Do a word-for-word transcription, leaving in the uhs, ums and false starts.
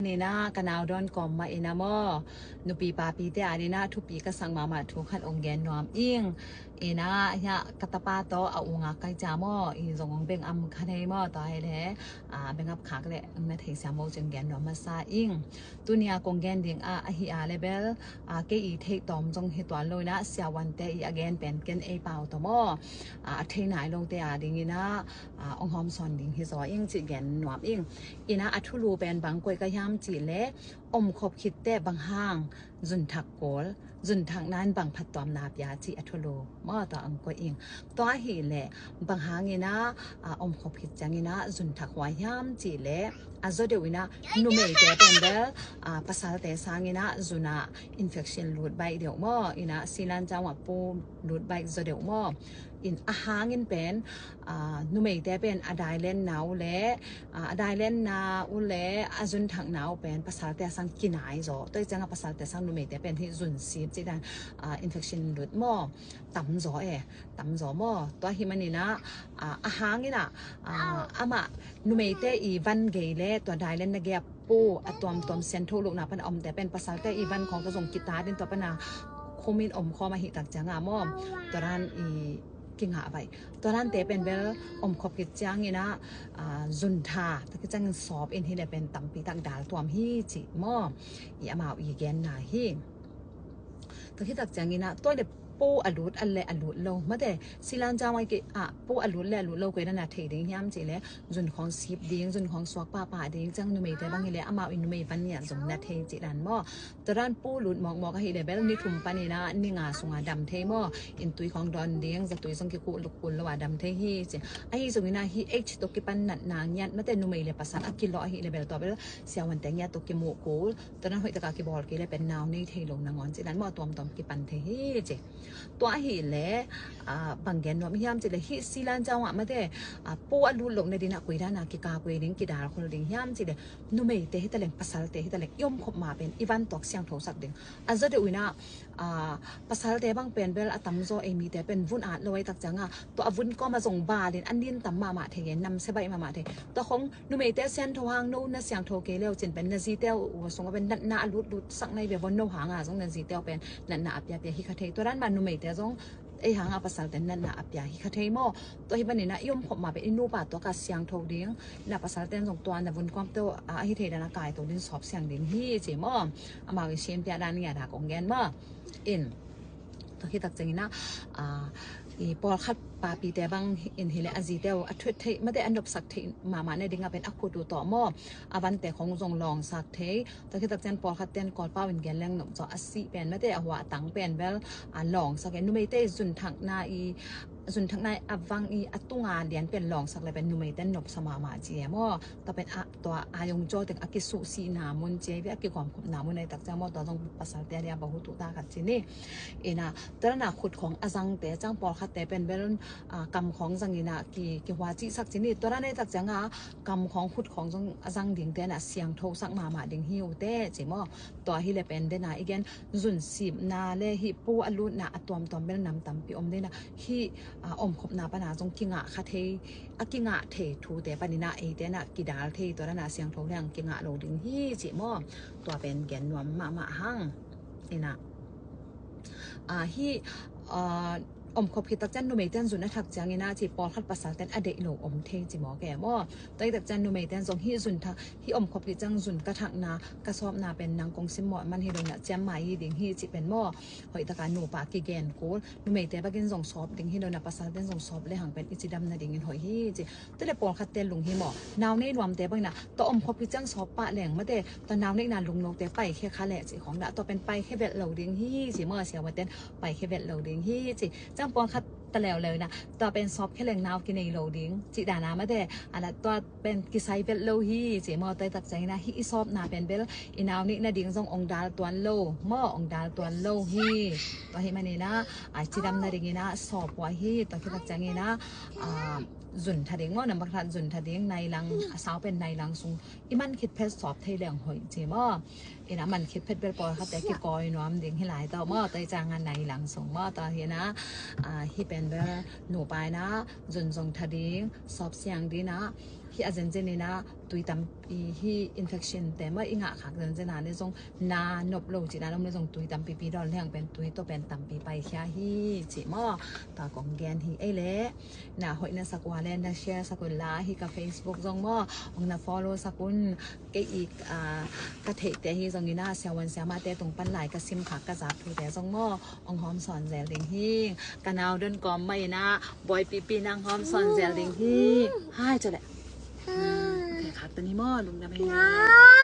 Ina ka nau dawn kawm mah ina maw, nupi papite a dina thupi ka sak mahmah thu khat ong gen nuam ing. Ina hiah ka tapa tawh a unga kai cia maw, i zong ong beng am kha thei maw, tua hi le a beng ap khak le na thei sia maw cin gen nuam masa ing. Tunia kong gen ding a ahi a le bel a kei i theih tawm zong hi tuan lo ina siavuante i a gen pen ken ei pau tawh maw, a thei nai lote a ding ina a ong hawm sawn ding hi zaw ing ci gen nuam ing. Ina a thulu pen bang koih ka hiam cih le omkhop khitte bang hang zunthak kawl, zunthak nan bang phattuamna pia cih a thulu maw tua ong koih ing. Tua hi le bang hang ina a omkhop khit ciang ina zunthak huai hiam cih le a zaw deuh ina numeite pen bel a pasalte sang ina zuna infection lut baih deuh maw, ina silan caungah pu lut baih zaw deuh maw. In a hangin pen a numeite pen a dailenna uh le a dailenna uh le a zunthakna uh pen pasalte a sang kinai zaw. Tua hi cianga pasalte sang numeite pen hi zunsip cih dan a infection lut maw, tam zaw e, tam zaw maw. Tua hi manina a a hangina a amah numeite i van gei le tua dailenna gei a pu a tuamtuam siantho lohna pana omte pen pasalte i van khawng tua zong kita din tua pana khumin omkhawm ahi tak cianga maw, tua dan i kingah baih. Tua dante pen bel omkhop khit ciangina a zuntha tua khit ciangin sawp in hi le pen tampi tak dal tuam hi cih maw, i amau i genna hi. Tua khit tak ciangina tua le pu a lut a le a lut lo mate silan caungah i kei a pu a lut le a lut lo koi dana thei ding hiam cih le zun khawng sip ding, zun khawng suak pahpah ding, ciang numeite bang hi le amau i numei van ngiat zong na thei cih dan maw. Tua dan pu lut mawkmawk ahi le bel ni thum panina ni nga sunga dam thei maw. In tui khawng dawn ding, zatui zong kikhuh lukul lo a dam thei hi ci. Ahi zongina hi age tawh kipan natna ngiat mate numei le pasal a kilawh ahi le bel tua bel siavuante ngiat tawh kimuh kul. Tua dan hoih taka kibawl kei le pen nau nei thei lo nangawn cih dan maw tuamtuam kipan thei hi ci. Tua ahi le a bang gen nuam hiam cih le hi silan caungah mate a pu a lut loh nadina koi dana kikak koi ding kidal khol ding hiam cih le numeite hitaleng pasalte hitaleng i omkhop ma pen i van tuak siangtho sak ding. A zaw deuh ina a pasalte bang pen bel a tamzaw ei mite pen vun at lo ai tak cianga tua a vun kawma zong balin a nin tam mahmah thei e, namsia baih mahmah thei. Tua khong numeite siantho hang no na siangtho kei leu cin pen na zite uh a sunga pen natna a lutlut sak nai ve von no hanga zong na zite uh pen natna a piapia hi kha thei. Tua dan ma numeite zong ei hanga pasalte natna a pia hi kha thei maw. Tua hi banina i omkhop ma pen i nupa tua ka siangtho ding na pasalten zong tua na vun kawmte uh a hi thei dana kaito ding sawp siang ding hi ci maw. Amau i sianpia dan ngia da kong gen maw. In tua hi tak ciangina a i pawlkhat papite bang in hi le a zite uh a thuit theih mate a nopsak theih mahmah ne dinga pen a khut uh tawh maw, a vante khong zong lawngsak thei. Tua khit tak cian pawlkhat ten Kawlpau in gen leng nop zaw a sih pen mate a hua a tang pen bel a lawngsak e. Numeite i zunthakna i zunthakna i a vang i a tunga lian pen lawngsak le pen numeite nopsa mahmah ci e maw. Tua pen a tua a yong caw teng a kisuhsihna mun ci e ve a kigawmkhopna mun ai tak cian maw tua zong pasalte a dia bahu tuta khat ci ni. Ina tua dana khut khawng a zangte ciang pawlkhatte pen bel a kam khawng zangina ki kihua cihsak ci ni. Tua dan ai tak cianga kam khawng khut khawng zong a zang dingte na siangtho sak mahmah ding hi ute ci maw. Tua hi le pen dena i gen zunsipna le hi pu a lutna a tuamtuam bel nam tampi om dena hi a omkhopna pana zong kingah kha thei a kingah thei thute panina eite na kidal thei tua dana siangtho le ang kingah lo ding hi ci maw. Tua pen gen nuam mahmah hang. Ina a hi a omkhop khit tak cian numeiten zun a thak ciangina ci pawlkhat pasalten a deih lo om thei ci maw ke maw. Tua hi tak cian numeiten zong hi zun thak hi omkhop khit ciang zun ka thakna ka sawpna pen nang kong simmawh man hi lo na ciammai hi ding hi ci pen maw. Hoih taka nupa kigen kul numeite bakin zong sawp ding hi lo na pasalten zong sawp le hang pen i cidam nadingin hoih hi ci. Tule pawlkhatte lung hi maw nau nei nuamte bangina tua omkhop khit ciang sawp pah leng mate tua nau neihna lungnote paikhe kha leh ci khawng dah tua pen paikhe belh lo ding hi ci maw. Siavuanten paikhe belh lo ding hi ci ciang pawlkhat ta leuleu ina tua pen sawp khe leng nau kinei lo ding ci dana mate ana tua pen kisai belh lo hi ci maw. Tua i tak ciangina hi i sawpna pen bel i nau neih nading zong ong dal tuan lo maw ong dal tuan lo hi. Tua hi manina a cidam nadingina sawp ua hi tua khit tak ciangina a zun tha ding maw nampak khat zun tha ding nai lang a sau pen nai lang sung i man khit phet sawp thei leng hoih ci maw. Ina man khit phet bel pawlkhatte kikawi nuam ding hi lai tau maw tua i cianga nai lang sung maw tua hina a hi pen bel nupa ina zun zong tha ding sawp siang dina Hi a zenzen ina tui tampi hi infection te maw i ngah khak zenzen a ne zong na nop lo cina lom ne zong tui tampi pi dawn leng pen tui to pen tampi pai khia hi ci maw. Ta kong gen hi ei le na hoih na sak ua le na share sak un la hi ka Facebook zong maw ong na follow sak un. Kei i ka theihte hi zong ina siawan siamate tung pan lai ka sim khak ka zak thute zong maw ong hawm sawn zel ding hi. Ka nau don kawm mai ina boy pipi nang hawm sawn zel ding hi. Hai cole. Khak tani maw lungdam hi.